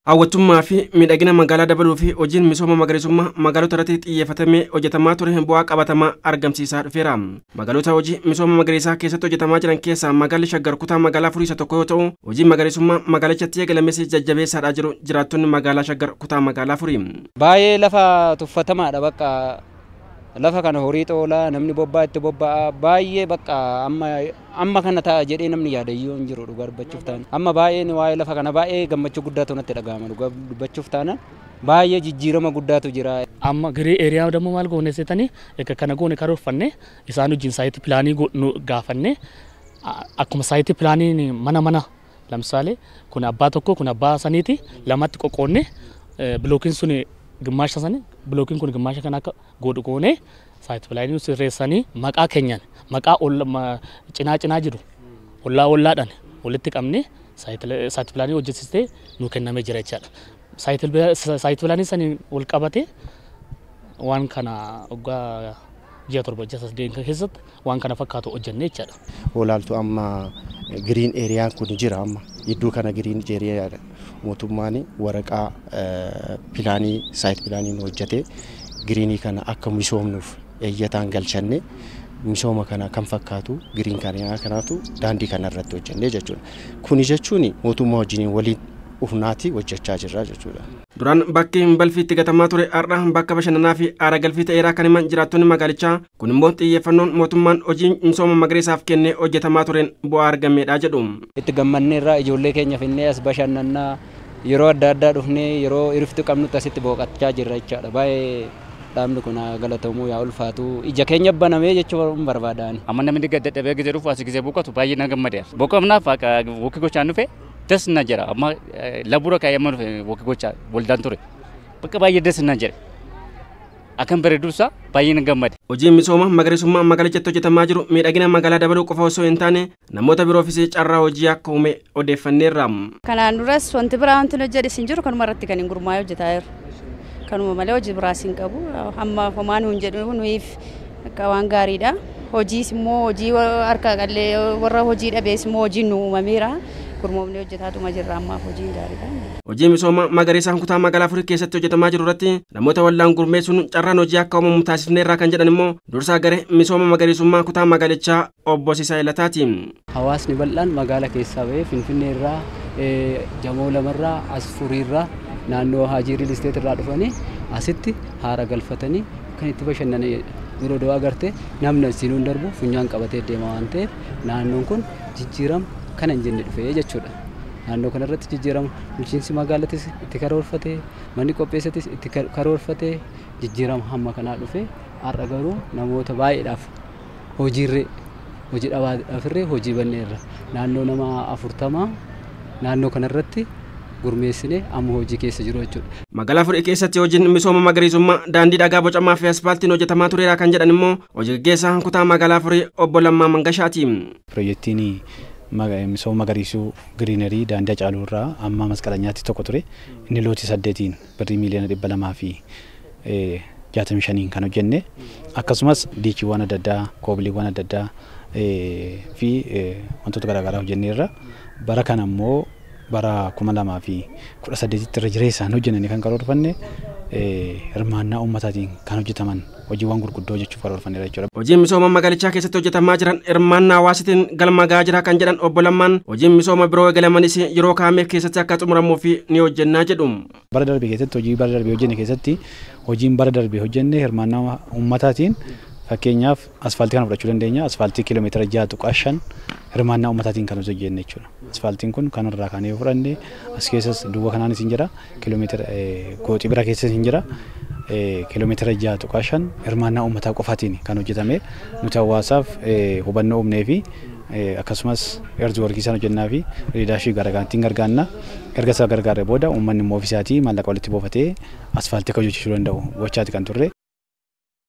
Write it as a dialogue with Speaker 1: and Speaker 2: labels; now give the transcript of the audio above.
Speaker 1: Hawwattummaa fi miidhagina magaalaa dabaluu fi hojiin misooma magariisummaa magaalota irratti xiyyeeffatamee hojjetamaa ture bu'aa qabatamaa argamsiisaa dhufeera. Magaalota hojii misooma magariisaa keessatti hojjetamaa jiran keessaa magaalli Shaggar kutaa magaalaa Furii isa tokko yoo ta'u, hojii magariisummaa magaalichatti eegalames jajjabeessaadhaa jiru jiraattonni magaalaa Shaggar kutaa magaalaa Furii.
Speaker 2: Baay'ee lafa tuffatamaadha bakka lafa kana horii xoolaa namni bobbaa itti bobba'a baay'ee bakka amma kana ta'a jedhee namni yaadayyuu hin jiru dhugaa dubbachuuf taana. Amma baay'een waa'ee lafa kana baay'ee gammachuu guddaatu natti dhaga'ama dhugaa dubbachuuf taana baay'ee jijjiirama guddaatu jira.
Speaker 3: Amma garee eeriyaa dammoo maal goone seetanii egaa kana goone karoorfanne isaan wajjin saayitii pilaanii nu gaafanne akkuma saayitii pilaanii mana mana lamsaalee kun abbaa tokko kun abbaa saniiti lamatti qoqqoonne bilookiin sun gimmaasha sani bilookiin kun gimmaasha kan akka godhu goone saayitii pilaanii sirreessanii maqaa keenyaan maqaa cinaa cinaa jiru ollaa ollaadhaan walitti qabne saayitii pilaanii hojjechiistee nu kennamee jira jechaadha. Saayitii pilaanii saniin wal qabate waan kana waggaa ji'a 7 ji'a 8 keessatti waan kana fakkaatu hojjennee jechaadha.
Speaker 4: Olaaltu amma giriin eeriyaan kun jira amma iddoo kana giriin eeriyaadha. Mootummaan waraqaa pilaanii saayit pilaanii hojjete giriinii kana akka misoomnuuf eeyyataan galchanne misooma kana kan fakkaatu giriin kanaatu daandii kana irratti hojjenne jechuudha. Kuni jechuun mootummaa wajjin waliin dhufnaati hojjechaa jirra jechuudha.
Speaker 1: Duraan bakki balfi itti gatamaa ture har'a bakka bashannanaa fi aara galfii ta'eera kan himan jiraattonni magaalichaa kun immoo xiyyeeffannoon mootummaan hojii misooma magariisaaf kennee hojjetamaa tureen bu'aa argameedha jedhu.
Speaker 2: Itti gammanneerraa ijoollee keenya finnee as bashannannaa yeroo adda addaa dhufnee yeroo iriftu qabnutti asitti boqochaa jirra jechaadha. Baay'ee dhaabni kun galatamuu yaa ulfaatu ija keenya banamee jechuun barbaadaan.
Speaker 5: Amma namni dadhabee gisee dhufu as gisee boqotu baay'ee na gammadeera. Boqonnaaf woki gochaan dhufe des na jira amma labura kaayamma dhufe woki gochaa waldaan ture bakka baay'ee des na jira. Akkan bareeduusaa baay'ee na gammade.
Speaker 1: Hojiin misooma magariisummaa magaalichatti hojjetamaa jiru miidhagina magaalaa dabaluu qofa osoo hin taane namoota biroofis carraa hojii akka uume odeeffanneerra.
Speaker 6: Kanaan duras wanti biraa wanti hojjedhes hin jiru kanuma irratti kan hin gurmaa'ee hojjetaa jiru. Kanuma malee hojii biraas hin qabu. Amma homaa nuun jedhu nuyiif akka waan gaariidha. Hojiis immoo hojii harka qallee warra hojii dhabees immoo hojiin nu uumameera. Gurmoomni hojjetaatuma jirra ammaaf hojiin gaariidha.
Speaker 1: Hojii misooma magariisaan kutaa magaalaa Furii keessatti hojjetamaa jiru irratti namoota wallaan gurmeessuun carraan hojii akka uumamu taasifneerraa kan jedhan immoo dursaa garee misooma magariisummaa kutaa magaalichaa obbo Sisaa Lataati.
Speaker 7: Hawaasni bal'aan magaala keessaa ba'ee Finfinnee irraa Jamoo lamarraa as Furiirraa naannoo Haajii Riil Isteet irraa dhufanii asitti haara galfatanii kan itti bashannanidha. Yeroo dawaa agartee namni asiin darbu funyaan qabatee deema waan ta'eef naannoon kun jijjiirama kana hin jenne dhufee jechuudha. Naannoo kanarratti jijjiirama bulchiinsi magaalatis itti karoorfatee manni qopheessatis itti karoorfatee jijjiirama hamma kanaa dhufee har'a garuu namoota baay'eedhaaf hojiirree hojii dhabaadhaafirree hojii banneerra naannoo nama 40 naannoo kanarratti gurmeessinee amma hojii keessa jiru jechuudha.
Speaker 1: Magaalaa Furii keessatti hojiin misooma magariisummaa daandii dhagaa bocamaa fi asfaaltiin hojjetamaa tureera kan jedhan immoo hojii gaggeessaa kutaa magaalaa Furii obbo Lammaa Mangashaati.
Speaker 8: Pirojektiin misooma magariisuu giriinarii daandii Hacaaluu irraa amma Masqalanyaatti tokko ture. Inni lootii 8 birrii miiliyoona 265 kan hojjenne akkasumas diichiiwwan adda addaa koobiliiwwan adda addaa fi wantoota garaagaraa hojjenneerra. Bara kana immoo bara 2018 irra jireessaan hojjennee kan karoorfanne hirmaannaa uummataatiin kan hojjetaman hojiiwwan gurguddoo hojjechuuf karoorfanneera jechuudha.
Speaker 1: Hojiin misooma magaalichaa keessatti hojjetamaa jiran hirmaannaa hawaasaatiin galma gahaa jira kan jedhan obbo Lammaan hojiin misooma biroo eegalamanis yeroo kaa'ameef keessatti akka xumuramuuf ni hojjennaa jedhu.
Speaker 8: Bara darbe keessatti hojii bara darbe hojjenne keessatti hojiin bara darbe hojjenne hirmaannaa uummataatiin fakkeenyaaf asfaaltii kana fudhachuu dandeenya. Asfaaltii kiiloomeetira 6.5 hirmaannaa uummataatiin kan hojjenne jechuudha. Asfaaltiin kun kanarraa kan fudhanne as keessas duwwaa kanaanis hin jira kiiloomeetira gooxii bira keessas hin jira kiiloomeetira 6.5 hirmaannaa uummataa qofaatiin kan hojjetame nuti hawaasaaf hubannoo uumnee fi akkasumas erzi warqii isaan hojjennaa fi riidaashii garaagarantiin gargaarna. Erga isa gargaaree booda uummanni immoo ofiisaatii maallaqa walitti buufatee asfaaltii akka hojjechuu danda'u gochaati kan turre.